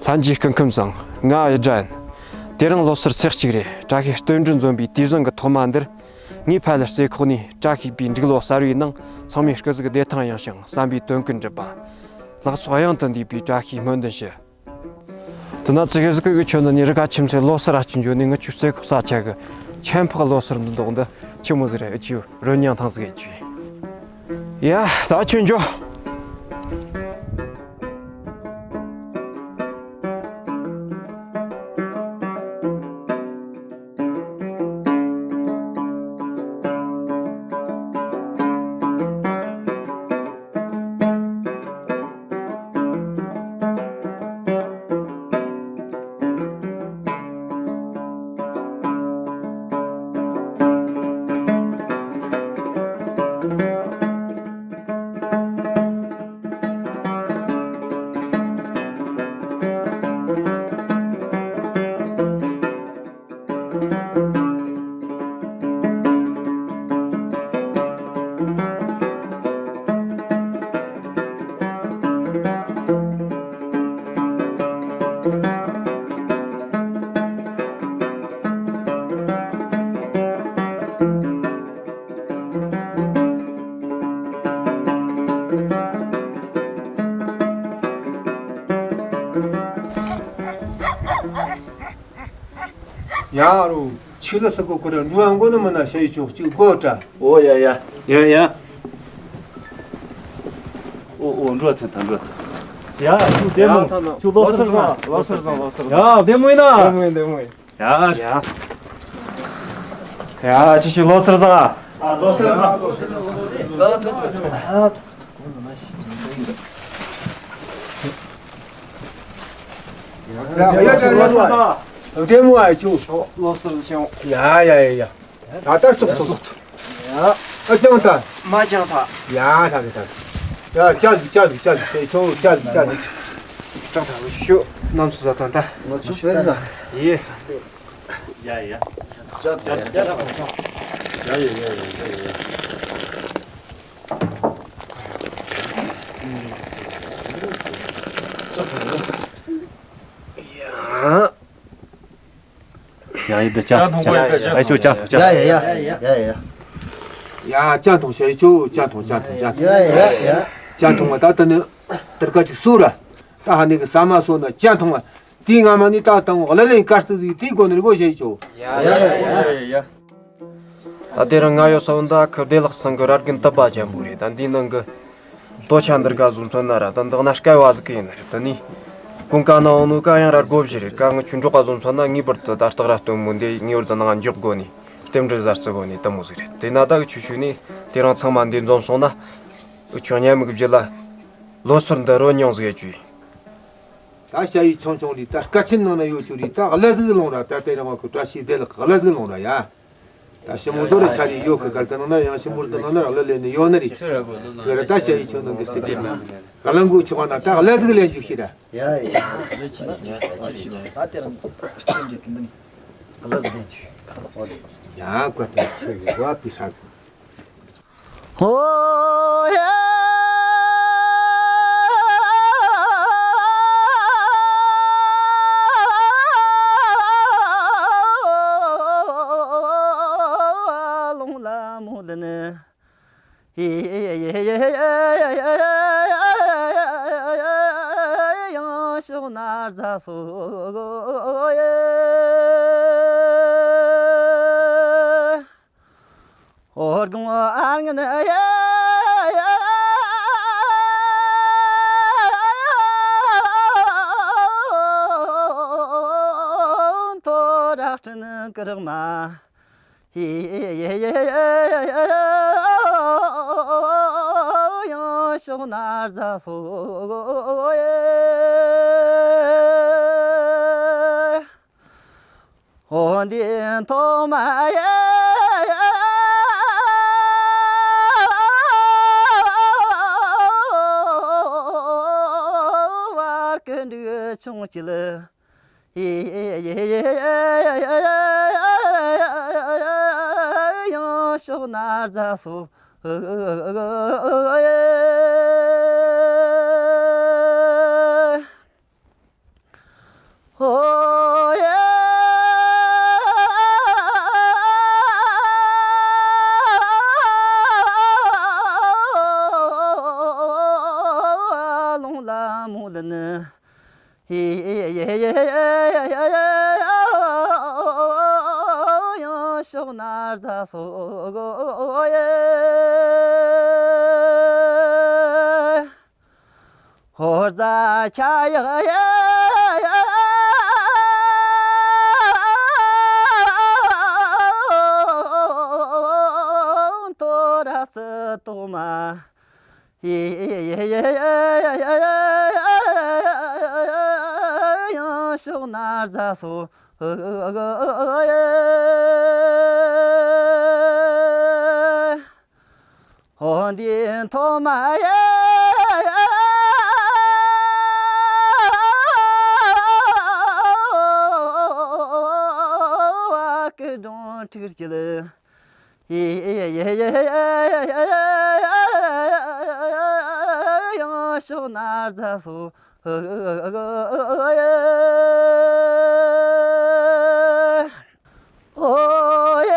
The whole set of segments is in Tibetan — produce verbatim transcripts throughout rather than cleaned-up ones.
ལྷན་རྒྱས་སྐུ་ཁམས་བཟང་། ང་ཨེ་སྒྲ་ཡིན། དེ་རིང་ལོ་སར་ཚེས་གཅིག་རེད། བཀྲ་ཤིས་སྟོན་འབྲུ་འཛོམས་པའི་དུས་བཟང་གི་ཐོག་མ་འདིར། ངས་ཕ་ལ་རྩེ་ཁོག་ནས་བཀྲ་ཤིས་པའི་འབྲུག་ལོ་གསར་བའི་ནང་ཚང་མས་སྐུ་གཟུགས་བདེ་ཐང་ཡང་ཞིང་བསམ་པའི་དོན་ཀུན་འགྲུབ་པ། ལག་ཚོགས་གཡང་དུ་འདུས་པའི་བཀྲ་ཤིས་སྨོན་འདུན་ཞུ། དེ་ན་ཙི་གེ་ཟིག་གི་ཁྱོད་འདི་ནས་རི་ཁ་ཁྱིམ་མཚེས་ལོ་སར་ར་ཅིག་འགྱོ་ནས། ངི་ཆོའི་རྩེ་ཁོག་ས་ཆ་གི་ཆེན་ཕག་ལོ་སར་འདི་འདོག་འདི་ཆི་མོ་ཟིག་རེད། ཨ་ཆི་རོ་ཉང་ཐང་ཟིག་ཨེ་ཆི། ཡ། ད་ཁྱོད་འགྱོ། ཡ་རོ། ཆི་ལ་ས་གོ་ཁོ་ར་འགྲོ་འགོ་ནི་མི་ན་ཤ་ཡི་ཅོག་ཅིག་གོ་ཏྲ། ཨོ་ཡ་ཡ། ཡ་ཡ། ཨོ་ཨོ། འགྲོ་ཐན་ཐན་འགྲོ་ཐན། ཡ་ཁྱོད་བདེ་མོ། ཡ་ཐ་ན་ཁྱོད་ལོ་སར་བཟང་། ལོ་སར་བཟང་། ལོ་སར་བཟང་། ཡ་བདེ་མོ་ཡིན་ན། བདེ་མོ་ཡིན། བདེ་མོ་ཡིན། ཡ་ཡ། ཡ་ཆི་ཆི་ལོ་སར་བཟང་། ཨ་ལོ་སར་བཟང་། ལོ་སར་བཟང་། ཡ་ཡ་ཡ་ཡ། བདེ་མོ་ཨ་ཅུ། ལོ་སར་བཟང་། ཡ་ཡ་ཡ་ཡ། ད་ལྟ་སོག་སོག་ཡ། ཨ་ཅང་ཐ། མ་ཅང་ཐ། ཡ། ཐ་གི་ཐ་གི། ཡ། ཅ་ལི་ཅ་ལི་ཅ་ལི། དེ་ཆོ་ཅ་ལི་ཅ་ལི། ཅང་ཐ་ལ་ཤོ་ནམ་སུ་ཟ་ཐང་ཐ། ང་ཆུ་ཤོད་ན། ཡེ། ཡ་ཡ། ཅ་ལི་ཅ་ལི་ཅ་ལི། ཡ་ཡ་ཡ་ཡ་ཡ་ཡ། ཡ། ཡ་ཡི་འདི་ཅ། ཅ་འཐུང་གོ་ཡི་འདི་ཅ། ཨེ་ཆོ་ཅ་འཐུང་ཅ། ཡ་ཡ་ཡ་ཡ་ཡ་ཡ། ཡ་ཅ་འཐུང་ཤ་ཡི་ཆོ། ཅ་འཐུང་ཅ་འཐུང་ཅ། ཡ་ཡ་ཡ། ཅ་འཐུང་བ་ད་ལྟ་ནི་དེར་ཀ་ཅིག་གསོ་ར། ད་ཧ་ནི་གི་ཟ་མ་གསོ་ན་ཅ་འཐུང་བ། དེའི་སྔ་མ་ནི་ད་དང་བ་ལ་ལེན་དཀར་རྩི་ཟིག་དེའི་སྒོ་ནས་སྒོ་ཤ་ཡི་ཆོ། ཡ་ཡ་ཡ་ཡ། ད་དེ་རིང་ང་ཡོད་ས་བོ་འདི་ཁུ་བདེ་ལེགས་ཚང་གི་ར་རྒན་དུ་པ་ཅན་པོ་རེད། ད་འདིའི་ནང་གི་ལྟོ་ཆ་འདི་རིགས་བཟོ་མཚོན་ན་ར་ད་འདི་ན་སྐལ་བ་ཟིག་གི་ཡིན་ནི་རེད། དེ་ནས་ཀུན་ཀ་ནང་འོང་ནོ་ཀ་ཡང་ར་སྒོ་བཞི་རེད། ཀ་ངི་ཆུ་འབྲོག་ག་བཟོ་མཚོན་ན་ངེས་པར་དུ་ད་སྟག་ར་སྟོན་མོ་འདི་ངེས་པར་དུ་ནང་འཇོག་དགོ་ནི། རྟེན་འབྲེལ་གཟར་རྩི་དགོ་ནི་དེ་མོ་ཟིག་རེད། དེ་ན་ད་གི་ཆུ་ཆུ་ནི་དེ་རིང་ཚང་མ་འདི་འཛོམས་སོང་ན། འུ་ཆོ་ཉལ་མིག་བརྒྱུད་ལ་ལོ་སར་འདི་རོ་མྱོང་ཟིག་ཡ་ཅུ་ཡིན། ད་ཤ་ཡི་ཆུང་ཆུང་རེད། ད་སྐད་ཆེན་ནང་ན་ཡོད་ཆུ་རེད། ད་གླ་ཟིག་ལོང་ར། ད་དེ་རིང་བ་ཁུ་བཀྲ་ཤིས་བདེ་ལེགས་གླ་ཟིག་ལོང་ར་ཡ། ད་ཞི་མོ་ཚོ་རེ་ཆ་རེ་ཡོད་གི་གར་དུ་ནང་ན་ཡང་ཞི་མོར་དུ་ནང་ན་རག་ལ་ལས་ནི་ཡོད་ནི་རེད། དེ་ར་ད་ཤ་ཡི་ཆུ་ནང་གི་སྲིད་དེ་ན་ག་ལ་འགུ་ཆུ་བ་ན་ད་ག་ལ་ཟིག་ལས་འཇུ་ཤི་ར། ཡ་ཡ། ད་དེ་རང་རྩེ་འདྲི་དེ་འདི་ནི་ག་ལ་ཟིག་ལས་འཇུ་ཡ། ཀ་ཏི་ཆུ་ཡི་བ་པི་ཧྲ་གི། ཧོ་ཡ། ལོང་ལ་མོ་ལ་ནི། ཡང་ཕྱོགས་ན་རྫ་སོ། ཨོ་དགོང་ཨ་ངན་ཡ། ཐོ་ར་སྤྲིན་ཀི་རག་མ། ཡང་ཕྱོགས་ན་རྫ་སོ། འོ་འདི་ཐོག་མ་ཡ། བར་ཀི་འབྲུག་ཆུང་སྐྱིད། ཡང་ཕྱོགས་ན་རྫ་སོ། ཨོ་ཡ། མོ་ལ་ནི། ཡང་ཕྱོགས་ན་རྫ་སོ་ཧོ་རྫ་ཁྱ་ཡག་ཡ། ཐོ་ར་སི་ཏོ་མ། ཡང་ཕྱོགས་ན་རྫ་སོ། འོ་འདི་ཐོག་མ་ཡ། སྐུ་གདུང་ཁྲིག་སྐྱིད། ཡང་ཕྱོགས་ན་རྫ་སོ། ཨོ་ཡ།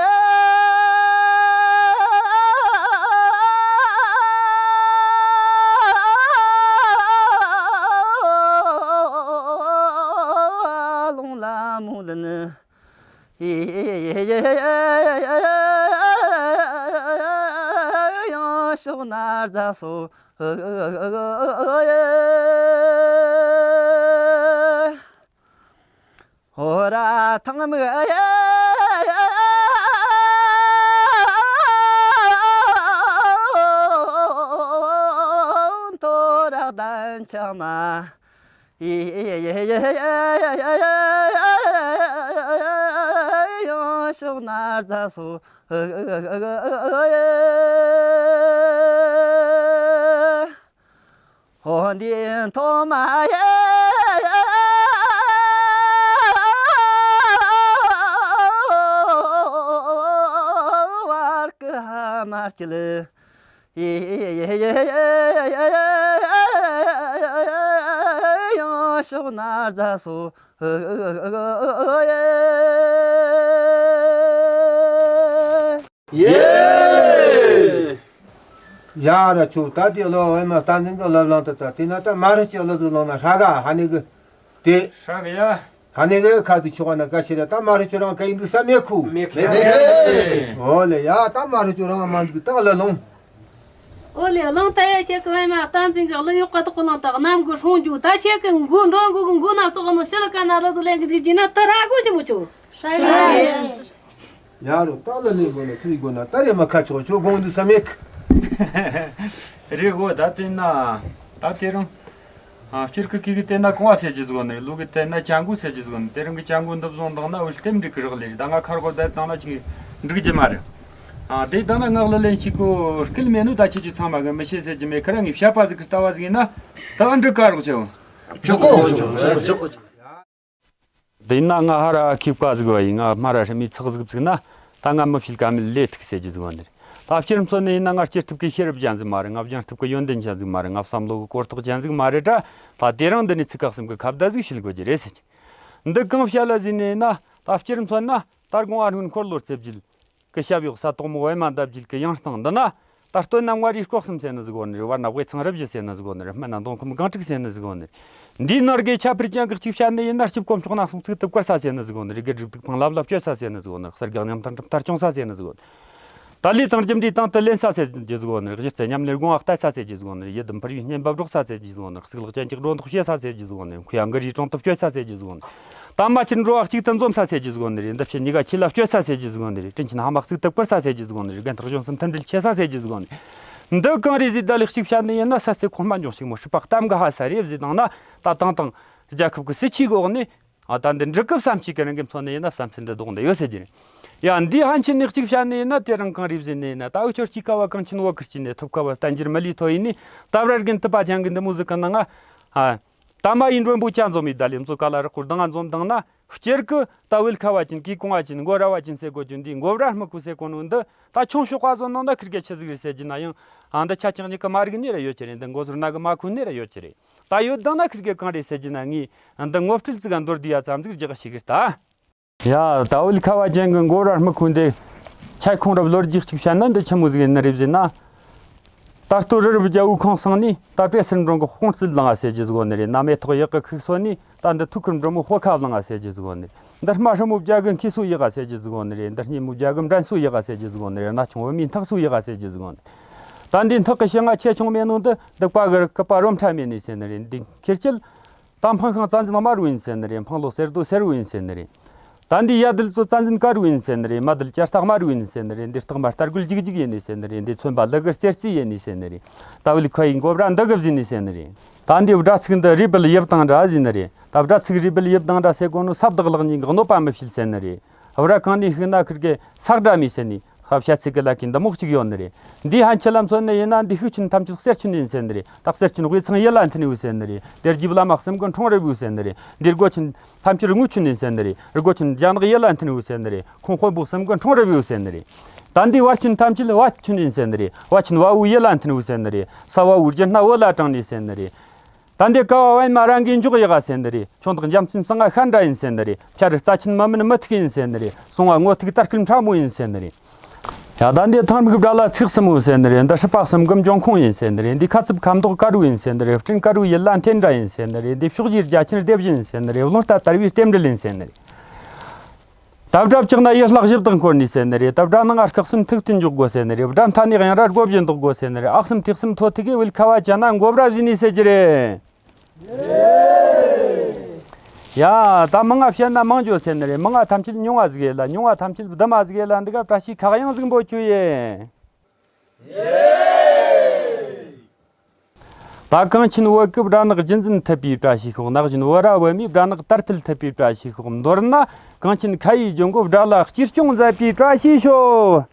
ལོང་ལ་མོ་ལ་ནི། ཡང་ཕྱོགས་ན་རྫ་སོ། ཧོ་ར་ཐང་མི་ཡ། ཐོ་ར་གདན་ཆགས་མ། ཡང་ཕྱོགས་ན་རྫ་སོ། འོ་འདི་ཐོག་མ་ཡ། བར་གི་ཧ་མ་སྐྱིད། ཡང་ཕྱོགས་ན་རྫ་སོ། ཡེ། ཡ་ར་ཆུ་ད་དེ་ལོ་ཨེ་མ་བསྟན་འཛིན་གྱི་ལབ་ལང་དུ་ད་དེ་ན་ད་མ་རུ་ཅི་ལ་ཟུ་ལང་ན་ཧྲ་ག་ཧ་ནི་གི་དེ། ཧྲ་གི་ཡ། ཧ་ནི་གི་ཁ་དུ་ཆོག་ན་ག་ཤི་ར་ད་མ་རུ་ཆུ་རང་ག་ཡིན་འདུག་ས་མེད་ཁུ། མེད་ཁུ། ཨོ་ལེ་ཡ་ད་མ་རུ་ཆུ་རང་མ་འདུག་ད་ལ་ལོང་། ཨོ་ལེ་གླང་རྟ་ཡ་ཁྱེད་ཀྱི་བས་མ་བསྟན་འཛིན་གྱི་གླུ་གཡོག་ག་དོག་གི་ནང་དུ་གནམ་གི་སྲུང་རྒྱུ་ད་ཁྱེད་ཀྱི་མགོ་འགྲོ་མགོ་གི་མགོ་ན་བཙོག་ནོ་ཤི་ལ་ཀ་ན་ར་དུ་ལེན་གི་ཟིག་གྱིས་ན་ད་ར་གོ་ཞི་མོ་ཆུ། ཡ་རོ་ད་ལ་ལེན་དགོ་ན་ཚུལ་དགོ་ན་ད་རེ་མ་ཁ་ཆོག་ཆོ་དགོང་དུ་ས་མེད་གི། རེ་གོ་ད་དེ་ན་ད་དེ་རང་། ཨ་སྤྱིར་གི་གི་གི་དེ་ན་གོང་བ་ཟེར་གྱི་ཟིག་ནི་ལུག་གི་དེ་ན་ཅང་གུ་ཟེར་གྱི་ཟིག་ནི་དེ་རིང་གི་ཅང་གུ་འདི་བཟུང་བཏང་ན་འུ་ལྟེམ་འགྲིག་གི་རག་ལས་ད་ང་ཁར་གོ་བསྡད་བཏང་ན་ཅིག་འགྲིག་རྒྱུ་མ་རེད། ཨ་དེ་ད་ན་ངག་ལ་ལེན་ཞིག་གོ་སྐལ་མེད་ནོ་ད་ཁྱེད་ཀྱི་ཚང་མ་གི་མི་ཤེས་ཟེར་གྱི་མེད་ཁ་ར་ངས་བཤད་པ་ཟིག་གི་ལྟ་བ་ཟིག་ཡིན་ན་ད་འགྲིག་ག་རོགས་ཆེ་བོ། ཆོག་གོ་ཆོག་གོ་ཆོག་གོ་ཆོག་གོ། དེ་ཡིན་ན་ང་ཧ་ར་ཁིབ་ཀ་ཟིག་བ་ཡིན་ང་སྨ་ར་ཧྲི་མི་ཚག་ཟིག་བཙུགས་ན་ད་ང་མི་ཕྱིད་ཀ་མི་ལས་ཐུག་ཟེར་གྱི་ཟིག་བ་འདིར་ད་སྤྱིར་མཚོན་ནས་ཡིན་ན་ང་སྐྱེ་ཐུབ་ཀྱི་ཤེས་རབ་ཅན་ཟིག་མ་རེད། ང་སྦྱང་ཐུབ་ཀྱི་ཡོན་ཏན་ཅན་ཟིག་མ་རེད། ང་བསམ་བློ་གི་གོ་རྟོགས་ཅན་ཟིག་མ་རེད་དྲ། ད་དེ་རིང་འདི་ནས་ཚིག་ཁ་གསུམ་གི་ཁ་བརྡ་ཟིག་བྱེད་དགོས་ཀྱི་རེད་ཟེར་གྱི། འདི་གང་བཤད་ལ་ཟིན་ནས་ཡིན་ན་ད་སྤྱིར་མཚོན་ན་ད་དགོང་ཨ་སྔོན་འཁོར་ལོ་རྩེ་བརྒྱུད་གི་ཞབས་གཡོག་ས་དོག་མོ་བས་མ་འདབ་བརྒྱུད་གི་ཡང་སྟེང་འདི་ན། ད་སྟོད་ན་མངའ་རིས་སྐོག་གསུམ་ཟེར་ནི་ཟིག་གོ་ནི་རེད། བར་ན་དབུས་ཚང་རི་བཞི་ཟེར་ནི་ཟིག་གོ་ནི་རེད། སྨད་ན་མདོ་ཁམས་སྒང་དྲུག་ཟེར་ནི་ཟིག་གོ་ནི་རེད། འདིའི་ནང་གི་ཁྱད་པར་ཅན་གི་གཅིག་བཤད་ནི་ཡིན་ན་སྐྱིབས་གོམ་ཕྱོགས་ན་སོང་ཚིག་དུབ་དཀར་ས་ཟེར་ནི་ཟིག་གོ་ནི་རེད། དགེ་སྒྲུབ་ཐུགས་ཕན་བླ་བླ་བཅོལ་ས་ཟེར་ནི་ཟིག་གོ་ནི་རེད། གསེར་སྒང་མཉམ་ཐར་འགྲིམ་ཐར་སྐྱོང་ས་ཟེར་ནི་ཟིག་གོ་ནི་རེད། ད་ལས་དང་རྒྱུ་འབྲས་དང་དུ་ལེན་ས་ཟེར་རྒྱུ་ཟིག་གོ་ནི་རེད། གཞི་རྩ་ཉམས་ལེན་དགོངས་པ་གཏད་ས་ཟེར་རྒྱུ་ཟིག་གོ་ནི་རེད། ཡིད་དུམ་ཕུར་བའི་སྙན་པ་སྒྲོག་ས་ཟེར་རྒྱུ་ཟིག་གོ་ནི་རེད། གཙུག་ལག་ཅན་གྱི་སྒྲོ་འདོགས་བྱེད་ས་ཟེར་རྒྱུ་ཟིག་གོ་ནི་རེད། ཁུ་ཡ་འགུ་རིའི་གྲོང་དུ་བསྐྱོད་ས་ཟེར་རྒྱུ་ཟིག་གོ་ནི་རེད། དམ་པ་ཁྱེད་འགྲོ་བ་གཅིག་ཏུ་འཛོམས་ས་ཟེར་རྒྱུ་ཟིག་གོ་ནི་རེད། འདི་ཕྱི་གཉིས་ཀ་ཁྱེད་ལ་བསྐྱོད་ས་ཟེར་རྒྱུ་ཟིག་གོ་ནི་རེད། དྲིན་ཆེན་ཧ་མ་གཙུག་ཏུ་བཀུར་ས་ཟེར་རྒྱུ་ཟིག་གོ་ནི་རེད། རྒན་ཐག་གཞོན་གསུམ་མཐུན་སྒྲིལ་ཆེ་ས་ཟེར་རྒྱུ་ཟིག་གོ་ནི་རེད། འདི་གང་རེད་ཟེར་ད་ལེགས་གཅིག་བཤད་ནི་ཡིན་ན་ས་རྩེ་ཁོང་སྨན་ལྗོངས་ཤིག་མོ་སྲིད་པ་གཏམ་ག་ཧ་ས་རེད་ཟེར་དང་ན་ད་དང་དང་རྒྱལ་ཁབ་ཀྱི་སྲིད་ཇུས་གི་འོག་ནས་ཨ་ད་འདི་འགྲིག་གི་བསམ་ཤེས་ཀྱི་རང་གི་མཚོན་ནི་ཡིན་ན་བསམ་ཚུལ་འདི་ལྡོག་འདི་ཡོད་ཟེར་རྒྱུ་རེད། ཡ་འདི་ཧན་ཆེན་ནས་གཅིག་བཤད་ནི་ཡིན་ན་དེ་རང་གང་རེད་ཟེར་ནི་ཡིན་ན་ད་འུ་ཆོར་སྐྱེས་ཀ་བ་གངས་ཅན་བོད་ཀྱི་སྐྱེས་ནས་ཐོབ་ཀ་བ་བསྟན་འགྱུར་མི་ལུས་ཐོ་ཡིན་ནི་ད་བར་རྒན་དུ་པ་ཅན་གི་འདི་མོ་ཟིག་གི་ནང་ང་ཨ། ད་མ་ཡིན་མགྲོན་པོ་ཅན་འཛོམས་མི་ད་ལེ་མཚོ་ཀ་ལ་རི་སྐོར་དང་ང་འཛོམས་དང་ན་སྤྱིར་གི་ད་བོད་ཁ་བ་ཅན་གི་གོང་བ་ཅན་མགོ་ར་བ་ཅན་ཟེར་གོ་རྒྱུ་འདི་མགོ་བྲ་སྨུ་ཁུ་ཟེར་གོ་ནོ་འདི་ད་ཆུང་ཤོག་པ་ཟོ་ནང་ན་ཁིར་གེ་ཆི་ཟིག་རེད་ཟེར་རྒྱུ་ན་ཡང་ཨ་འདི་ཆ་ཆག་ཉིད་གི་མ་རིག་ནི་ར་ཡོད་ཀྱི་རེད། འདི་མགོ་ཟུར་ན་གི་མ་ཁུ་ནི་ར་ཡོད་ཀྱི་རེད། ད་ཡོད་དང་ན་ཁིར་གེ་གང་རེད་ཟེར་རྒྱུ་ན་ངས་འདི་ངོ་སྤྲོད་ཙི་ག་མདོར་བསྡུས་ཡ་ཙམ་ཟིག་རྒྱག་ཤེས་གི་ད། ཡ་ད་བོད་ཁ་བ་ཅན་གི་མགོ་ར་སྨུ་ཁུ་འདི་ཆ་ཁོང་རབ་ལོ་རྒྱུས་གཅིག་བཤད་ན་འདི་ཆི་མོ་ཟིག་ཡིན་ནི་རེད་ཟེར་ན། ད་ལྟོ་རི་རབ་རྒྱལ་པོའི་ཁང་གསེང་ནས། ད་བྲེ་སེར་འབྲོང་གི་དཔུང་རྩལ་བླངས་ཟེར་རྒྱུ་ཟིག་ནི་རེད། ན་མེ་ཏོག་གཡག་གི་ཁུག་སོ་ནས། ད་འདི་ཐུགས་ཁུར་འབྲོང་མོའི་དཔོ་ཁ་བླངས་ཟེར་རྒྱུ་ཟིག་ནི་རེད། འདི་རྨ་ཧྲ་མོའི་བྱ་རྒོད་མཁས་སོ་ཡག་ཟེར་རྒྱུ་ཟིག་ནི་རེད། འདི་སྙེ་མོའི་བྱ་རྒོད་འགྲན་སོ་ཡག་ཟེར་རྒྱུ་ཟིག་ནི་རེད། ན་ཆུང་བུ་མོའི་འཐག་སོ་ཡག་ཟེར་རྒྱུ་ཟིག་ནི་རེད། ད་འདི་འཐག་གི་ཞིང་ང་ཆེ་ཆུང་མེད་ནོ་འདི། འདི་བཀའ་གི་རི་ཀི་པ་རོ་འཕྲ་མེད་ནི་ཟེར་ནི་རེད། འདི་ཁེར་ཆད། ད་འཕང་ཤིང་རྩ་འཛིན་དམར་བོ་ཡིན་ཟེར་ནི་རེད། འཕང་ལོ་སེར་རྡོ་སེར་བོ་ཡིན་ཟེར་ནི་རེད། ད་འདི་ཡ་དལ་ཚོ་རྩ་འཛིན་དཀར་བོ་ཡིན་ཟེར་ནི་རེད། མ་དལ་ཇ་རྟགས་དམར་བོ་ཡིན་ཟེར་ནི་རེད། འདི་རྟགས་མ་རྟ་རྒོད་ལྗིག་ལྗིག་ཡིན་ནི་ཟེར་ནི་རེད། འདི་ཚོན་པ་ལི་གི་རྩེར་རྩེ་ཡིན་ནི་ཟེར་ནི་རེད། ད་བུ་ལི་ཁ་ཡི་མགོ་བྲ་འདི་གི་བཟོས་ནི་ཟེར་ནི་རེད། ད་འདི་སྒྲ་ཚིག་འདི་རུས་སྦལ་ཡབ་དང་འདྲ་ཟེར་ནི་རེད། ད་སྒྲ་ཚིག་རུས་སྦལ་ཡབ་དང་འདྲ་ཟེར་གོ་ནོ་ས་བདག་ལག་གཉིས་ཀྱི་གནོད་པ་མི་བྱེད་ཟེར་ནི་རེད། བུ་ར་གང་ནས་ཤིག་ན་ཁིར་གེ་ས་སྒྲ་མི་ཟེར་ནི། ཧབ་བྱ་ཚིག་གི་ལ་ཁའི་འདི་མོ་གཅིག་ཡོད་ནི་རེད། འདིའི་ཕན་ཆད་ལ་མཚོན་ནི་ཡིན་ན། འདི་ཤུག་ཆེན་ཐམས་ཅད་གསེར་ཆེན་ཡིན་ཟེར་ནི་རེད། ད་གསེར་ཆེན་དབུས་ཚང་ཡུལ་ལ་འཐེན་ཡོད་ཟེར་ནི་རེད། དེར་རྒྱུད་བླ་མ་གསུམ་གྱི་འཁྲུངས་རབས་ཡོད་ཟེར་ནི་རེད། འདིའི་སྒོ་ཆེན་ཐམས་ཅད་དངུལ་ཆེན་ཡིན་ཟེར་ནི་རེད། སྒོ་ཆེན་རྒྱ་ནག་ཡུལ་ལ་འཐེན་ཡོད་ཟེར་ནི་རེད། ཁོང་དཔོན་པོ་གསུམ་གྱི་འཁྲུངས་རབས་ཡོད་ཟེར་ནི་རེད། ད་འདིའི་བར་ཆེན་ཐམས་ཅད་བ་ཆེན་ཡིན་ཟེར་ནི་རེད། བ་ཆེན་བ་བོའི་ཡུལ་ལ་འཐེན་ཡོད་ཟེར་ནི་རེད། ས་བ་བོའི་རྒྱུད་སྣ་བོད་ལ་དྲངས་ནས་ཟེར་ནི་རེད། ད་འདི་ཀ་བ་བན་མ་རང་གིས་འཇོག་ཡག་ཟེར་ནི་རེད། ཁྱུང་བདག་འཇམ་སྲིན་གསང་ང་ཤ་འདྲ་ཡིན་ཟེར་ནི་རེད། ཆ་རི་རྩ་ཆེན་མི་མིན་མི་ཐིག་ཡིན་ཟེར་ནི་རེད། སོང་བ་ངོ་ཐིག་དར་སྐུད་ཕྲ་མོ་ཡིན་ཟེར་ནི་རེད། ཡ་ད་འདི་ཐང་མིག་སྒྲ་ལ་ཚིག་གསུམ་མོ་ཟེར་ནི་རེད། འདི་སྲིད་པ་གསུམ་གི་འབྱུང་ཁུངས་ཡིན་ཟེར་ནི་རེད། འདི་ཁ་ཚིབ་ཁ་མདོག་དཀར་བོ་ཡིན་ཟེར་ནི་རེད། སྤྲིན་དཀར་བོའི་ཡུལ་ལ་འཐེན་འདྲ་ཡིན་ཟེར་ནི་རེད། འདི་ཕྱོགས་བཞིའི་རྒྱ་ཆེན་སྡེ་བཞི་ཡིན་ཟེར་ནི་རེད། རླུང་རྟ་དར་བའི་རྟེན་འབྲེལ་ཡིན་ཟེར་ནི་རེད། ད་སྒྲ་བཅག་ན་ཡུལ་ལྷ་བཞི་བདག་འཁོར་ནི་ཟེར་ནི་རེད། ད་སྒྲ་ནང་ང་སྐུ་གསུམ་ཐུགས་བརྟན་འཇོག་དགོས་ཟེར་ནི་རེད། སྒྲ་མཐའ་ནས་གཡང་ར་སྒོ་བཞི་འདོགས་དགོས་ཟེར་ནི་རེད། ཨག་གསུམ་ཐོ་ཐིག་གི་བུལ་ཁ་བ་ཅན་ན་མགོ་བྲ་བཟོས་ནི་ཟེར་གྱི་རེད། ཡ་ད་མང་ང་བཤད་ན་མང་འཇོ་ཟེར་ནི་རེད། མང་ང་ཐམས་ཅད་ཉུང་ང་ཟིག་ཡེ་ལ། ཉུང་ང་ཐམས་ཅད་བསྡུ་མ་ཟིག་ཡེ་ལ། འདི་ག་བཀྲ་ཤིས་ཁ་གཡང་ཟིག་འབོད་རྒྱུ་ཡེ། ད་གངས་ཆེན་བོད་ཀྱི་སྦྲ་ནག་རྒྱུན་འཛིན་ཐུབ་པའི་བཀྲ་ཤིས་ཤོག། ན་གཞོན་བོད་ར་བོད་མིའི་སྦྲ་ནག་དར་སྤེལ་ཐུབ་པའི་བཀྲ་ཤིས་ཤོག། མདོར་ན་གངས་ཆེན་ཁ་ཡི་ལྗོངས་གི་སྦྲ་ལ་གཅེས་སྐྱོང་མཛད་པའི་བཀྲ་ཤིས་ཤོག།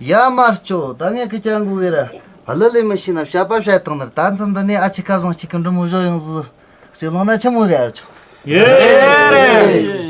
ཡ་མར་ཅོ། ད་ངས་ཁི་ཅང་གུ་གེ་ར་ཧ་ལི་ལི་མི་ཤེས་ན་བཤད་པ་བཤད་བཏང་ནི་རེད། ད་མཚམས་འདི་ནས་ཨ་ཅེ་ཁ་བཟང་གཅིག་གི་འབྲི་མོ་བཞོ་ཡོང་ཟི་གཅིག་ལོང་ན་ཆི་མོ་རེད་ཨ་ཅོ། ཡེ།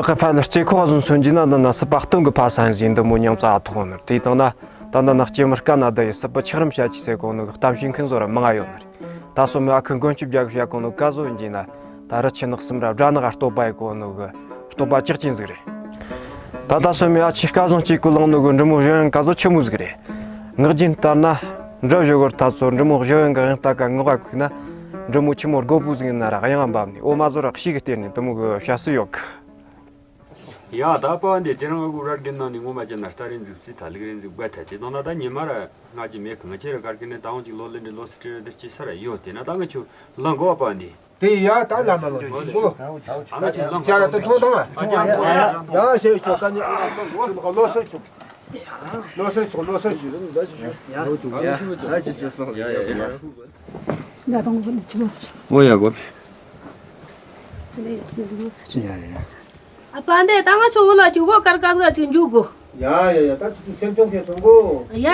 ཁ་ཕར་ལ་རྩེ་ཁོག་བཟུང་སོན་གྱི་ན་འདི་ན་སྲིད་པ་སྟོང་གི་ཕ་སང་ཟིན་འདི་མོ་མྱང་ཙ་ཐོག་ནི་དེ་དང་ན། ད་འདི་ན་སྐྱེ་མི་དཀའ་ན་འདི་ཡི་སྲིད་པ་ཆགས་རིམ་བྱ་ཆི་ཟེར་གོ་ནོ་གི་གཏམ་བཤད་མཁན་བཟོ་ར་མང་ང་ཡོད་ནི་རེད། ད་སོ་མི་ཨ་ཁུ་མགོན་སྐྱབས་རྒྱ་གི་བྱ་གོ་ནོ་ཀ་བཟོ་ཡིན་གྱི་ན། ད་རི་ཆུ་ནག་གསུམ་ར་སྦྲ་ནག་ག་སྟོད་པ་ཡི་གོ་ནོ་གི་སྟོད་པ་ལྕགས་ཅན་ཟིག་རེད། ད་ད་སོ་མི་ཨ་ཆི་སྐལ་བཟང་གཅིག་གི་ལང་ནོ་གི་འབྲི་མོ་བཞོན་ཡང་ཀ་བཟོ་ཆི་མོ་ཟིག་རེད། ངག་རྒྱུན་ལྟར་ན། འབྲི་བཞོན་གོར་ད་ཚོ་འབྲི་མོ་བཞོན་ཡང་གི་དབྱངས་རྟ་ཀ་ངག་ག་ཁུག་ན། འབྲི་མོ་ཆི་མོ་རྒོད་པོ་ཟིག་ཡིན་ན་ར་དབྱངས་འབབ་ནས་འོ་མ་བཟོ་ར་གཤིས་གི་སྟེང་ནས་དུ་མོ་གི་བྱ་སྲིད་ཡོད་གི། ཡ་ད་པ་འདི་དེ་རིང་ང་གུ་རར་གིན་ནང་ནས་ངོ་མ་ཅན་ན་རྟ་རེ་འཛུགས་སྲིད་ད་ལིག་རེ་འཛུགས་པ་ཐ་དེ་དང་ན་ད་ཉི་མ་ར་ང་ཅི་མེད་གི་ང་ཆེ་ར་གར་གིན་ནས་ད་འོང་ཅིག་ལོ་ལེ་འདྲི་ལོ་སི་ཏྲི་ར་འདིར་ཅི་ས་ར་ཡོད་དེ་ན་ད་ང་ཆུ་ལང་གོ་པ་འདི། དེ་ཡ་ད་ལ་མ་ལོ་ཅི་ཚོ། ཨ་ང་ཆུ་ལང་ཅ་ར་ཏི་ཐོང་དང་ཡ་ཡ་ཡ་ཡ་ཞེས་ཆོ་ཀ་ནི་ལོ་སི་ཆོ་ལོ་སི་ཆོ། ཡ་ཡ་ཡ་ཡ་ཡ་ཡ། ད་དང་པོ་ནི་ཆི་མོ་སི། ཨོ་ཡ་གོ། ཡ་ཡ་ཡ། ཨ་པ་འདི་ད་ང་ཆོ་བོ་ལ་ཇུ་གོ་ཀར་ཀ་ཟ་ཅིག་འཇུག་གོ། ཡ་ཡ་ཡ། ད་ཆུ་ཆུ་སེམས་ཆུང་ཁེ་སོང་གོ། ཡ་ཡ།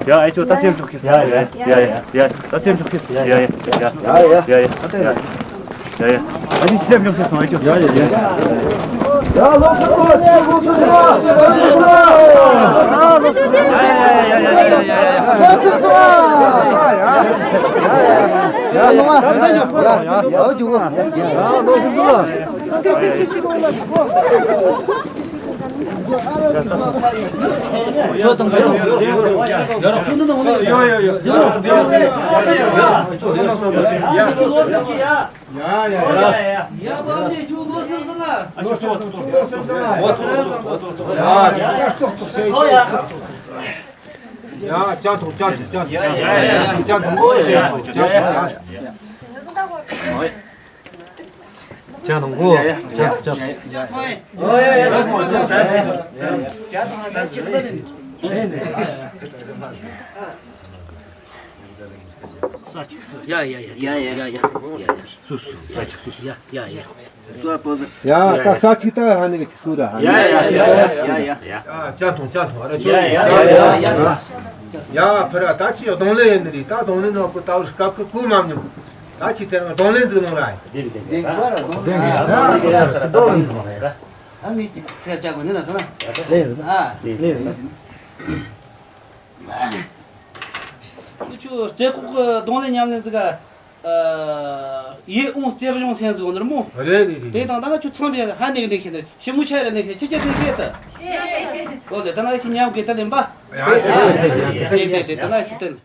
ཡ་ཨེ་ཅོ་ད་སེམས་ཆུང་ཁེ་སོང་། ཡ་ཡ་ཡ་ཡ། ད་སེམས་ཆུང་ཁེ་སོང་། ཡ་ཡ་ཡ། ཡ་ཡ་ཡ་ཡ། ཡ་ཡ། ཡ་ཡ། ཨ་ནི་སེམས་ཆུང་ཁེ་སོང་ཨེ་ཅོ། ཡ་ཡ་ཡ། ཡ་ལོ་སོ་སོ་ལོ་སོ་སོ་ལོ་སོ་སོ། ཡ་ལོ་ཡ་ཡ་ཡ་ཡ་ཡ། ཡ་ལོ་ཡ་ཡ་ཡ་ཡ། ཡ་ལོ་ཡ་ཡ་ཡ་ཡ། ཡ་ལོ་སོ་སོ་ལོ། ཡ། ཅང་ཐུང་ཅང་ཐུང་ཅང་ཐུང་ཅང་ཐུང་། ཅང་ཐུང་གོ། ཅང་ཅང་། ཡ་ཡ་ཡ་ཡ་ཡ། སུ་སུ་ས་ཆ་སུ་སུ། ཡ་ཡ་ཡ། སུ་ཨ་པོ་ཟི། ཡ་ད་ས་ཆ་ད་ཧ་ནི་གི་སུ་ར་ཧ་ནི། ཡ་ཡ་ཡ་ཡ་ཡ། ཅང་ཐུང་ཅང་ཐུང་ཨ་ར་ཆོ། ཡ་ཡ་ཡ་ཡ། ཡ་ཕ་ར་ད་ཅི་ཡོད་གདོང་ལེན་ཡིན་ནི་རེད། ད་གདོང་ལེན་ནོ་ཀུ་ད་བར་སྐབས་ཀུ་ཀུ་མ་མྱོང་། ད་ཅི་དེ་རང་གདོང་ལེན་འཛུགས་ནོ་ར། ཨ་ནི་ཅིག་ཚེ་བྱ་དགོས་ནི་ན་ཐོ་ན། ཨ། ཁྱོད་རྩེ་ཁོག་གི་གདོང་ལེན་ཉམས་ལེན་ཟིག་ག་ཡེ་ཨོང་རྩེ་གཞུང་སེན་ཟུག་ནར་མོ། རེད་རེད་རེད། དེ་དང་ད་ང་ཁྱོད་ཚང་མས་ཧ་ནེ་གི་ནེ་ཁེ་ནར་ཞི་མོ་ཆ་ཡ་ལ་ནེ་ཁེ་ཅི་ཅི་ཐེ་ཁེ་ད། ཨོ་ལེ་ད་ང་ཁྱི་ཉམས་གི་ད་ལེན་པ། དེ་དེ་དེ་ད་ང་ཁྱི་ད་ལེན།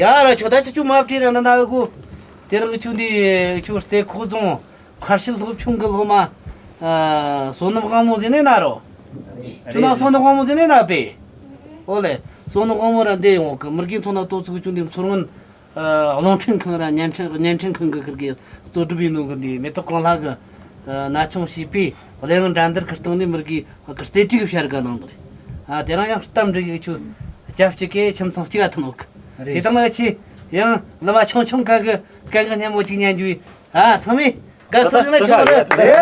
ཡ་ར་ཆོ་ད་ཅི་ཆུ་མ་བྲིས་ར་ན་ན་གོ། དེ་རིང་ཆུ་འདི་ཆུ་རྩེ་ཁོག་རྫོང་མཁར་ཤུལ་སློབ་ཆུང་གི་སློབ་མ། ཨ། བསོད་ནམས་དབང་མོ་ཟེར་ནས་ན་རོ། ཁྱོད་ན་བསོད་ནམས་དབང་མོ་ཟེར་ནས་ན་པེ། ཨོ་ལེ། བསོད་ནམས་དབང་མོ་ར་འདི་ཡོང་གི་མི་རྒན་ཚོ་ན་ཏོ་ཚུགས་ཆུ་འདི་མཚོ་སྔོན། ཨ། རླུང་འཕྲིན་ཁང་ར་བརྙན་འཕྲིན་བརྙན་འཕྲིན་ཁང་གི་ཁུར་གི་གཙོ་སྒྲུབ་ཡིན་ནོ་གི་འདི་མེ་ཏོག་གང་ལྷ་གི། ཨ། ན་ཆུང་བྱིས་པའི་གླེང་སློང་འགྲན་བསྡུར་ཁུར་སྟེང་ནས་མི་རྒན་གི་རྩེ་གྲས་ཀྱི་བྱ་དགའ་གནང་འདུག་ཨ། དེ་རང་ཡང་གཏམ་འདྲི་གི་ཆུ་རྒྱབ་གཅིག་གི་ཁྱིམ་ཚང་གཅིག་ག་ཐུག་ནོ་གི། དེ་དང་ན་ཆི་ཡང་བླ་མ་ཆུང་ཆུང་ག་གི་གན་གི་སྙན་མོ་གཅིག་ཉན་རྒྱུ་ཡིན། ཨ། ཚང་མས་དགའ་བསུ་ཞུ་ན་ཆོག་གི་རེད།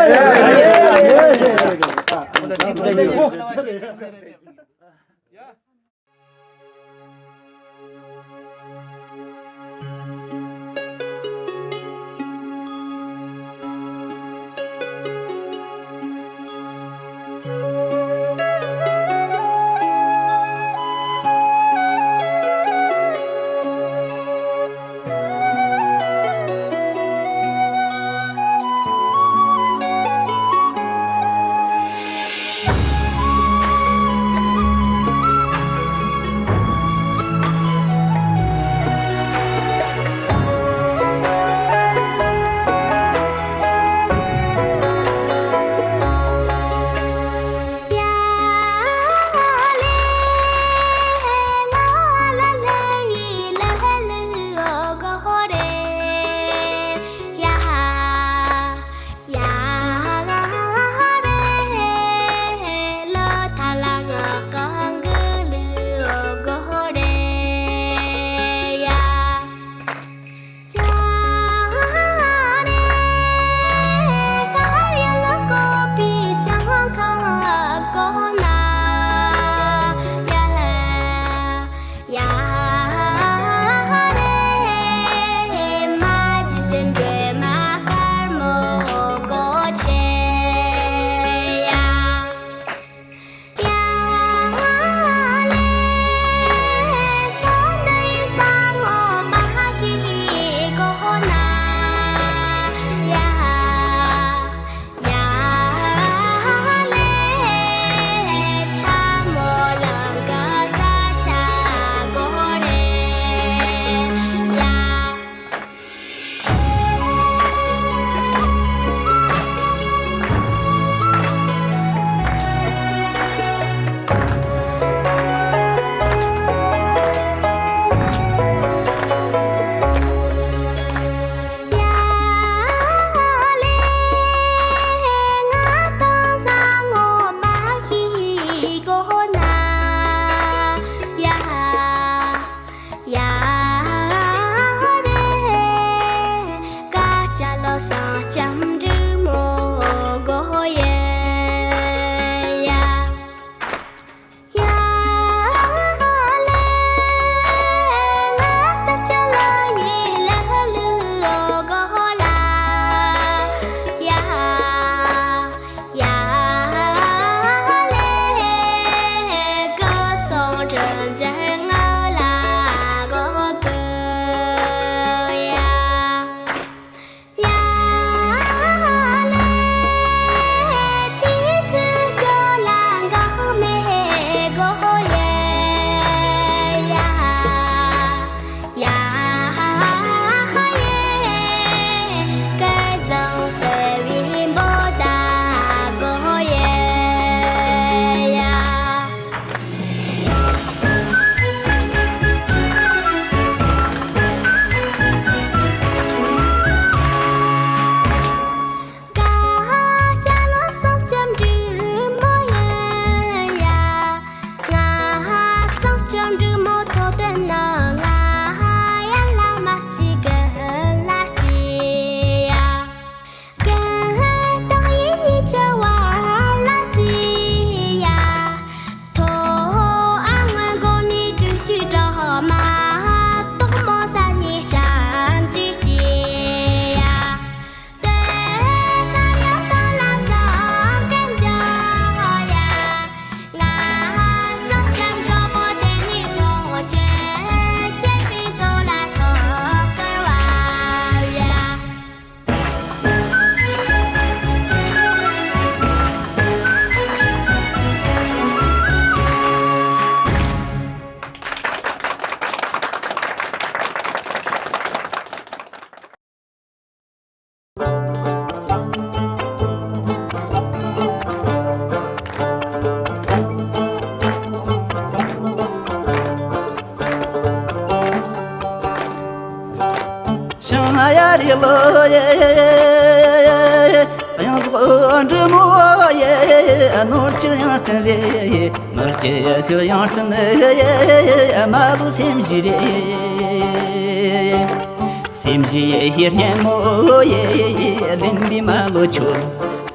ཡེ་ལོ་ཡེ། གཡང་ཟོག་འབྲི་མོ་ཡེ། ནོར་གྱི་གཡང་རྟེན་རེད། ནོར་གྱི་གཡང་རྟེན་ཡེ། མ་ལོ་སེམས་བཞི་རེད། སེམས་བཞི་ཡེ་སྙན་མོ་ཡེ། ལེན་པའི་མ་ལོ་ཁྱོད།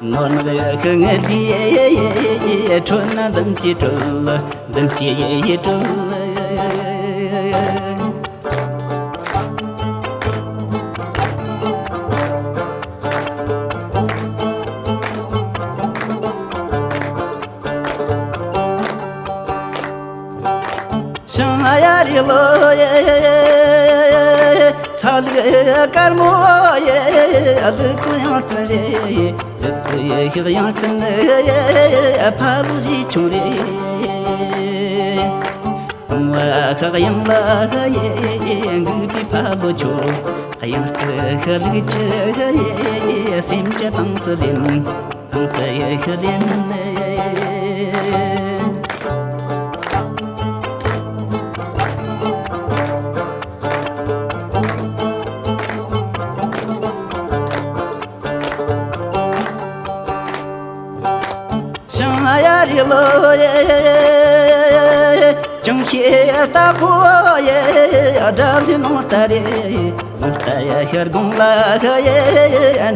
ནོར་ནག་ཡེ་ངར་གྱི་ཡེ། ཁྲོད་ན་འཛུམ་གྱིས་སྤྲུལ། འཛུམ་གྱིས་ཡེ་སྤྲུལ། ཤང་ཡ་རི་ལོ་ཡེ། ལྷ་ལུག་དཀར་མོ་ཡེ། ལུག་གུ་གཡང་རྟེན་རེད། ལུག་གུ་ཡེ་གཡང་རྟེན་ཡེ། ཕ་ལོ་གཞིས་ཆུང་རེད། ལ་ཁ་གཡང་ལ་ཡེ། འགུག་པའི་ཕ་ལོ་ཁྱོད། གཡང་སྐུ་ཁ་ལུག་ཆུ་ཡེ། སེམས་ཀྱི་ཏང་སི་ལེན། ཏང་སི་ཡེ་ཁ་ལེན། ཤང་ཡ་རི་ལོ་ཡེ། ཅང་ཤེས་ལྟ་ཁོ་ཡེ། དགྲ་བཞི་ལོང་ལྟ་རེ། ལོང་ལྟ་ཡེ་ཤར་དགོང་ལ་ཡེ།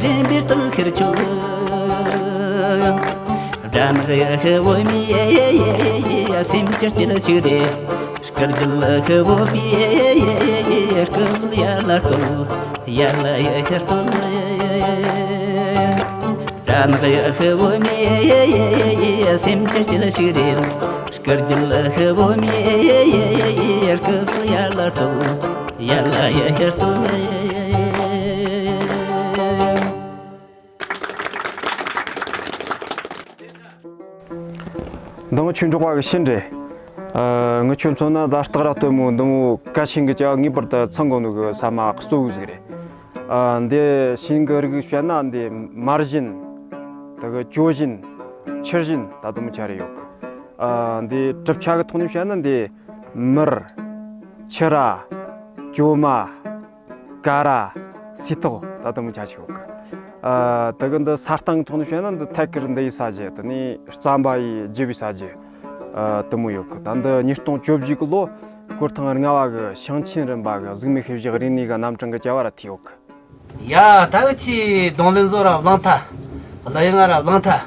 འདྲེན་པའི་རྟགས་ཁེར་ཆོད། དགྲ་ནག་ཡེ་བོད་མི་ཡེ། སེམས་ཅི་སྐྱིད་ཅིག་རེད། སྐུ་རྒྱལ་ལ་ཤི་བོ་པི། སྐུ་གཟུགས་ཡར་ལ་བསྟོད། ཡར་ལ་ཡ་ཤར་བསྟོད། དགྲ་ནག་ཡ་ཤི་བོ་མི། སེམས་ཅི་སྐྱིད་ཞིག་རེད། སྐུ་རྒྱལ་ལ་ཤི་བོ་མི། སྐུ་གཟུགས་ཡར་ལ་བསྟོད། ཡར་ལ་ཡ་ཤར་བསྟོད། འདི་ངི་ཆོས་འབྲོག་པ་གི་ཤིང་རེད། ཨ། ངི་ཆོས་མཚོན་ན་ད་སྟག་ར་སྟོན་མོ་འདི་མོ་ཀ་ཆེན་གི་ཅག་ངེས་པར་དུ་ཚང་དགོས་ནོ་གི་ས་མ་གཙོ་བོ་ཟིག་རེད། ཨ། འདི་ཤིང་གི་རིགས་བཤད་ན་འདི་མར་ཤིང་། ད་གི་ཅོ་ཤིང་། ཆུ་ཤིང་ད་དུ་མོ་ཆ་རེ་ཡོད་གི། ཨ། འདི་གྲུབ་ཆ་གི་ཐོག་ནས་བཤད་ན་འདི་མར། ཆུ་ར། ཅོ་མ། ཀ་ར། སིལ་ཏོག་ད་དུ་མོ་ཆ་ཞིག་ཡོད་གི། ཨ། ད་གི་འདི་ས་སྟེང་གི་ཐོག་ནས་བཤད་ན་འདི་ཐད་ཀར་འདི་ཡི་ས་རྒྱུ། དེ་ནས་རྩམ་པ་ཡི་རྒྱུ་བའི་ས་རྒྱུ། ཨ། དུ་མོ་ཡོད་གི། ད་འདི་ཉིས་སྟོང་བཅོ་བརྒྱད་གི་ལོ་སྐོར་ཐེངས་ལྔ་བ་གི་ཞིང་ཆེན་རིམ་པ་གི་གཟུགས་མེད་ཤུལ་བཞག་རིག་གནས་གི་རྣམ་གྲངས་གི་བྱ་བ་ར་ཐེ་ཡོད་གི། ཡ། ད་གི་ཆི་རྡུང་ལེན་བཟོ་ར་བླངས་ཐལ། གླུ་དབྱངས་ར་བླངས་ཐལ།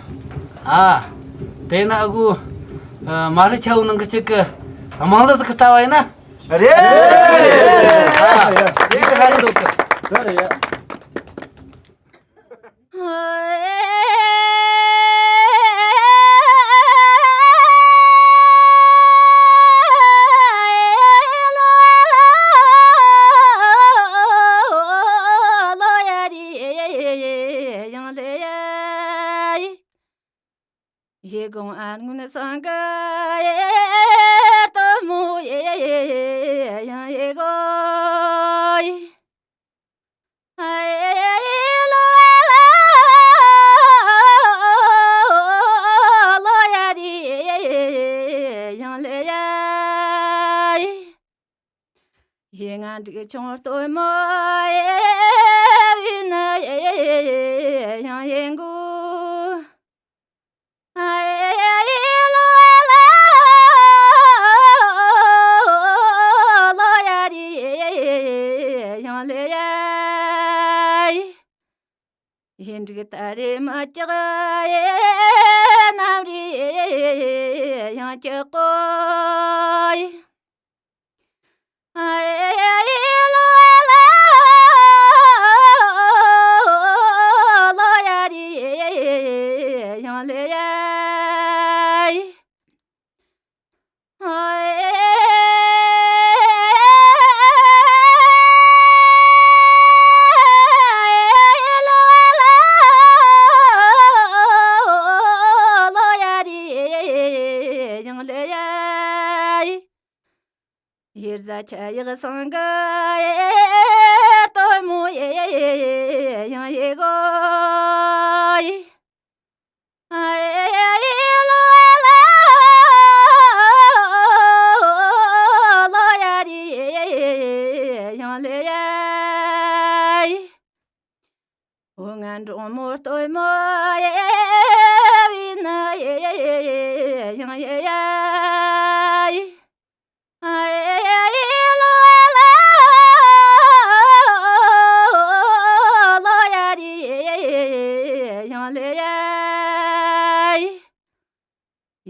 ཨ། དེ་ན་ཨ་གུ། ཨ། མ་རི་ཆ་བོ་ནང་གི་གཅིག་གི་དམངས་གླུ་ཟིག་གི་ལྟ་བ་ཡིན་ན། རེད། ཨ། དེ་གི་ཧ་ལས་འདུག་གི། ད་རེད་ཡ། ཡེ་གོང་ཨ་ནུ་ནི་སང་ག་ཡེ་ཏོ་མོ་ཡེ་ཡང་ཡེ་གོ་ཡེ། ཨ་ཡེ་ལོ་ལོ་ལོ་ཡ་དི་ཡང་ལེ་ཡ། ཡེ་ང་འབྲུག་ཆུང་སྟོན་མོ་ཡེ་བི་ན་ཡེ་ཡང་ཡེ་མགོ། ཨ་ཡེ་ལོ་ལོ་ལོ་ཡ་དི་ཡང་ལེ་ཡ། ཡེ་འབྲུག་ད་རེ་མ་ཀྱག་ཡེ་ནམ་རེ་ཡང་ཀྱག་གོ་ཡེ། ཨ་ཡེ་ལོ་ལོ་ལོ་ཡ་དི་ཡང་ལེ་ཡ། ཨ་ཡེ་ལོ་ལོ་ལོ་ཡ་དི་ཡང་ལེ་ཡ། ཡེ་རྫ་ཆ་ཡག་སང་ག་ཡེ་སྟོན་མོ་ཡེ་ཡང་ཡེ་གོ་ཡེ། ཨ་ཡེ་ལོ་ལོ་ལོ་ཡ་དི་ཡང་ལེ་ཡ།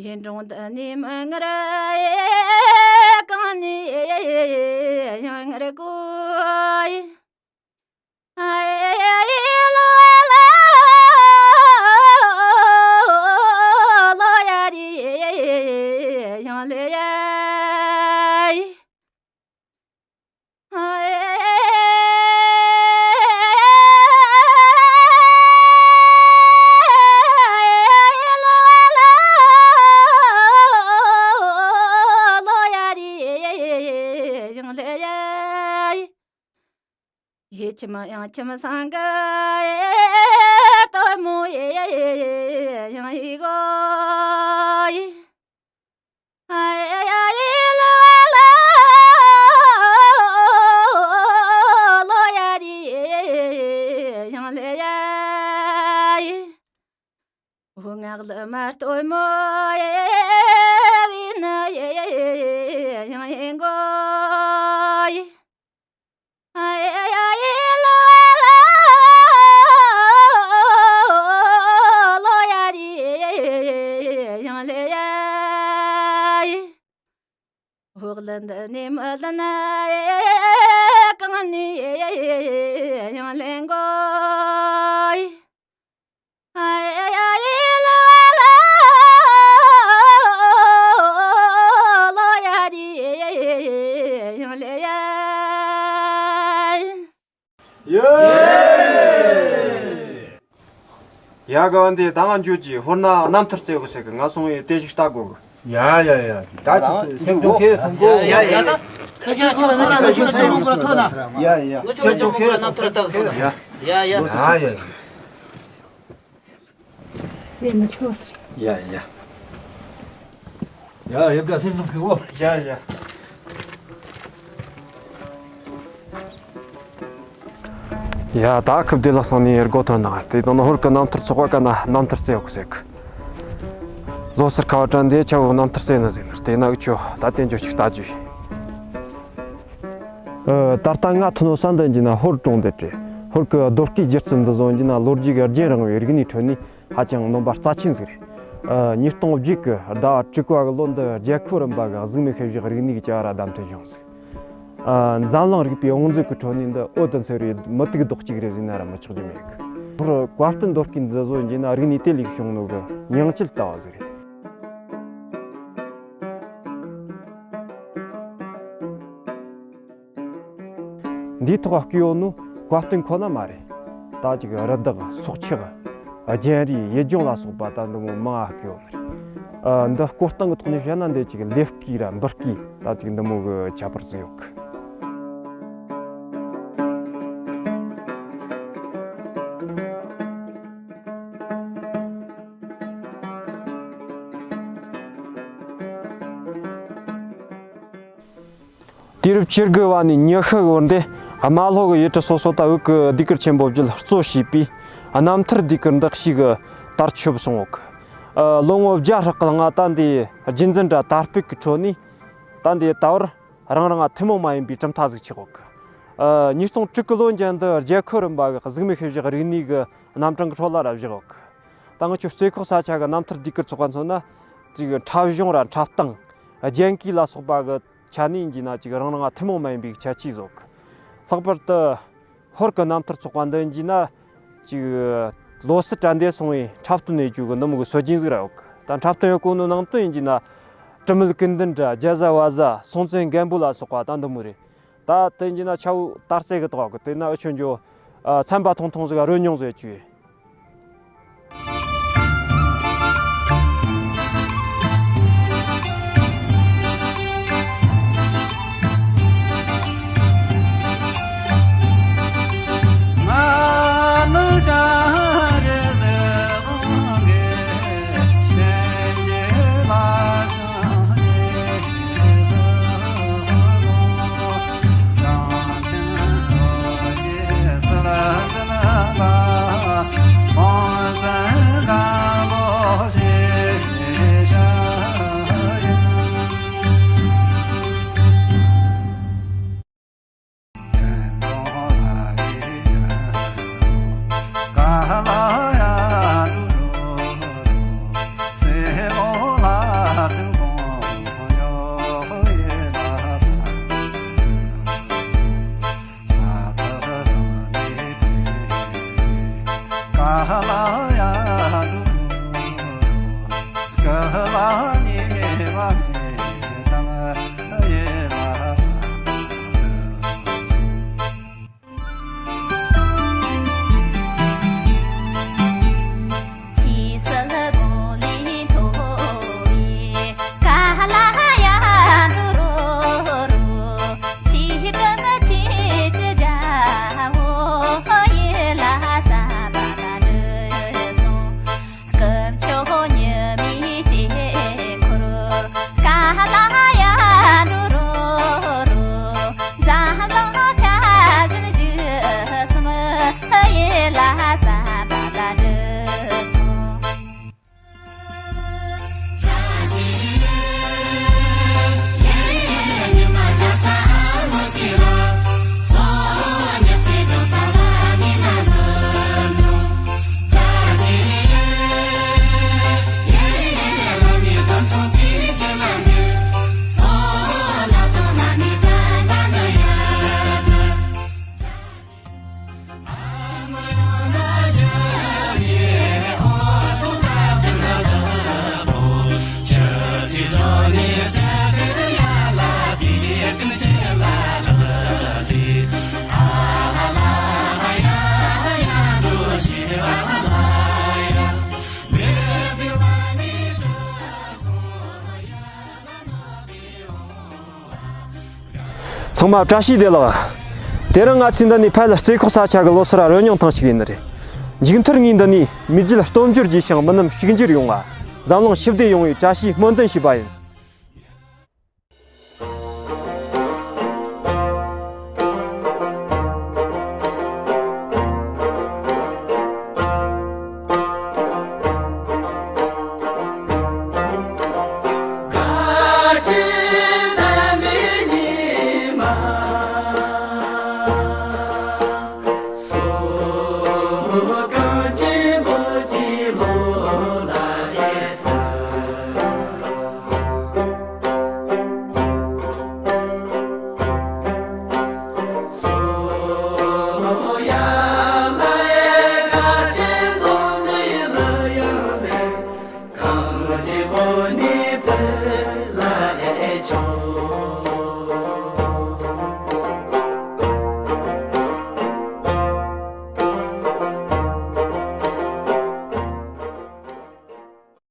ཡིན་འབྲོང་འདི་ནས་མི་ངར་གང་ནས་ཡང་ངར་གོ། ཨ་ཡེ་ལོ་ལོ་ཡ་རི་ཡང་ལེ་ཡ། ཡེ་ཁྱིམ་ཡང་ཁྱིམ་སང་གི་སྟོན་མོ་ཡེ་ཡང་ཡི་གོ་ཡེ། ཨ་ཡེ་ཡ་ཡེ་ལ་ལ་ལོ་ཡ་རི་ཡང་ལེ་ཡ་ཡེ། འུ་ངག་ལ་མ་སྟོན་མོ་ཡེ་བི་ན་ཡེ་ཡང་ཡེ་གོ་ཡེ། ཨ་ཡེ་ཡ་ཡེ་ལ་ལ་ལོ་ཡ་རི་ཡང་ལེ་ཡ་ཡེ། འོག་ལ་འདི་ནས་མི་ལ་ན་ཡེ་གང་ནས་ཡང་ལེན་གོ་ཡེ། ཨ་ཡེ་ཡ་ཡེ་ལ་ལ་ལོ་ཡ་རི་ཡང་ལེ་ཡ་ཡེ། ཡེ། ཡ་ག་བ་འདི་ད་ང་འཇུ་ཅི་ཧོར་ན་རྣམ་ཐར་རྩེ་གོ་ཟེར་གི། ང་སོང་ཡེ་དེ་ཞིག་ལྟ་དགོ་གི། ཡ་ཡ་ཡ། ད་ཅིག་སེམས་ཆུང་ཁེ་སེམས་གོ། ཡ་ཡ་ཡ། ད་ཁྱེད་ཚོ་ལ་མི་ཅིག་ལ་ཞུ་ཅིག་ཡོང་གི་ཐོན་ན། ཡ་ཡ། ང་ཆོ་སེམས་ཆུང་ཁེ་སེམས་གོ། ཡ་ཡ། ཡ་ཡ། ལོ་སི་ཡ་ཡ། ཡ་ཡ། ཡ་ཡ་བཀའ་སེམས་ནང་ཕུལ་བོ། ཡ་ཡ། ཡ་ད་ཁུ་བདེ་ལགས་སང་ནས་ཡར་སྒོ་ཐོན་ན་དེ་དང་ནི་ཧོར་གི་རྣམ་ཐར་ཚོགས་པ་ག་ན་རྣམ་ཐར་རྩེ་ཡོད་ཟེར་གི། ལོ་སར་ཁ་བ་དྲན་དེ་ཆ་བོ་རྣམ་ཐར་རྩེ་ནི་ཟེར་ནི་དེ་ན་འུ་ཆོ་ད་དེ་འཇོ་ཞིག་ལྟ་རྒྱུ་ཡིན། ཨ། ད་ལྟ་ང་ཐོན་ནོ་ས་འདི་ཡིན་ན་ཧོར་གྲོང་སྡེ་རེད། ཧོར་གི་རྡོ་སྐས་སྒྱུ་རྩལ་འདི་བཟོ་ཡིན་ན་ལོ་རྒྱུས་ཀྱི་རྒྱུན་རིང་བའི་རིག་གནས་ཁྲོད་ནས་ཧ་ཅང་རྣམ་པ་རྩ་ཆེན་ཟིག་རེད། ཨ། ཉིས་སྟོང་བརྒྱད་ཀྱི་ཟླ་བ་དྲུག་པ་གི་ལོ་འདི་རྒྱལ་ཁབ་རིམ་པ་གི་གཟུགས་མེད་ཤུལ་བཞག་རིག་གནས་ཀྱི་བྱ་བ་ར་བདམས་ཐོན་བྱུང་ཟིག། ཨ། འཛམ་གླིང་རིག་པའི་དབང་མཛོད་ཀྱི་ཁྲོད་ནས་འདི་འོད་དུ་མཚེར་བའི་མུ་ཏིག་རྡོག་གཅིག་རེད་ཟེར་ན་ར་མི་ཆོག་རྒྱུ་མེད་གི། ཧོར་བཀའ་བསྟན་རྡོ་སྐས་འདི་བཟོ་ཡིན་ན་རིག་གནས་དེ་ལས་བྱུང་ནོ་གི་ཉིང་བཅུད་ལྟ་བ་ཟིག་རེད། འདིའི་ཐོག་བརྐོས་ཡོད་ནོ་བཀའ་བསྟན་ཁོ་ན་མ་རེད། ད་ཅིག་རི་དྭགས་སྲོག་ཆགས། རྒྱན་རིས་ཡུལ་ལྗོངས་ལ་སོགས་པ་ད་འདི་མོ་མང་ང་བརྐོས་ཡོད་ནི་རེད། ཨ། འདི་བརྐོས་སྟངས་ཀྱི་ཐོག་ནས་བཤད་ན་འདི་ཅིག་ལེབ་བརྐོས་ར་འབུར་བརྐོས་ད་ཅིག་འདི་མོ་གི་ཁྱད་པར་ཟིག་ཡོད་གི། དུས་རབས་བཅུ་དགུ་བ་ནས་ཉི་ཤུ་གི་བར་འདི་རྨ་ལྷོ་གི་ཡུལ་གྲུ་སོ་སོ་ད་བོད་ཀྱི་ཟློས་གར་ཆེན་པོ་བརྒྱུད་གཙོ་བྱས་པའི་རྣམ་ཐར་ཟློས་གར་འདི་ཞིག་གི་དར་ཁྱབ་སོང་ཡོད་གི། ཨ། ལོ་ངོ་བརྒྱ་ལྷག་གི་སྔ་ད་འདི་རྒྱུན་འཛིན་དྲ་དར་སྤེལ་གྱི་ཁྲོད་ནས་ད་འདི་ད་བར་རང་རང་ཐུན་མོང་མ་ཡིན་པའི་གྲུབ་མཐའ་ཟིག་ཆགས་ཡོད་གི། ཨ། ཉིས་སྟོང་དྲུག་གི་ལོ་འགྱངས་འདི་རྒྱལ་ཁབ་རིམ་པ་གི་གཟུགས་མེད་ཤུལ་བཞག་རིག་གནས་གི་རྣམ་གྲངས་ཀྱི་ཁྲོད་ལ་ར་བཞག་ཡོད་གི། ད་ང་ཆོ་རྩེ་ཁོག་ས་ཆ་གི་རྣམ་ཐར་ཟློས་གར་ཚོགས་པ་མཚོན་ན་ཅིག་འཁྲབ་གཞུང་ར་འཁྲབ་སྟངས། རྒྱན་གོས་ལ་སོགས་པ་གི་ཆ་ནས་ཡིན་གྱི་ན་ཅིག་རང་རང་ཐུན་མོང་མ་ཡིན་པའི་ཁྱད་ཆོས་ཡོད་གི། ལྷག་པར་དུ་ཧོར་གི་རྣམ་ཐར་ཚོགས་པ་འདི་ཡིན་གྱི་ན་ཅིག་ལོ་སི་དྲན་དེ་སོང་བའི་འཁྲབ་སྟོན་ནས་བཅུག་གི་འདི་མོ་གི་སྲོལ་རྒྱུན་ཟིག་ར་ཡོད་གི། ད་འཁྲབ་སྟོན་ཡོད་གོ་ནོ་ནང་དོན་ཡིན་གྱི་ན་དྲི་མེད་ཀུན་ལྡན་དྲ་རྒྱ་བཟའ་བ་བཟའ་སྲོང་བཙན་སྒམ་པོ་ལ་སོགས་པ་ད་འདི་མོ་རེད། ད་དེ་ཡིན་གྱི་ན་ཆ་བོ་དར་རྩེ་གི་དོག་གི་དེ་ན་འུ་ཆོ་འཇོ། ཨ། ཚན་པ་ཐུང་ཐུང་ཟིག་རོལ་མྱོང་ཟིག་བཅུག་ཡིན། ཚང་མ་བཀྲ་ཤིས་བདེ་ལེགས། དེ་རིང་ང་ཚོས་འདི་ནས་ཕ་ཡུལ་རྩེ་ཁོག་ས་ཆ་གི་ལོ་སར་རོལ་མྱོང་ཐེངས་ཤིག་ཡིན་ནི་རེད། མཇུག་མཐར་ངས་འདི་ནས་མི་རྒྱུད་སྟོབས་འབྱོར་རྒྱས་ཤིང་མི་རྣམས་ཕྱུག་འགྱུར་ཡོང་བ། འཛམ་གླིང་ཞི་བདེ་ཡོང་བའི་བཀྲ་ཤིས་སྨོན་འདུན་ཞུས་པ་ཡིན།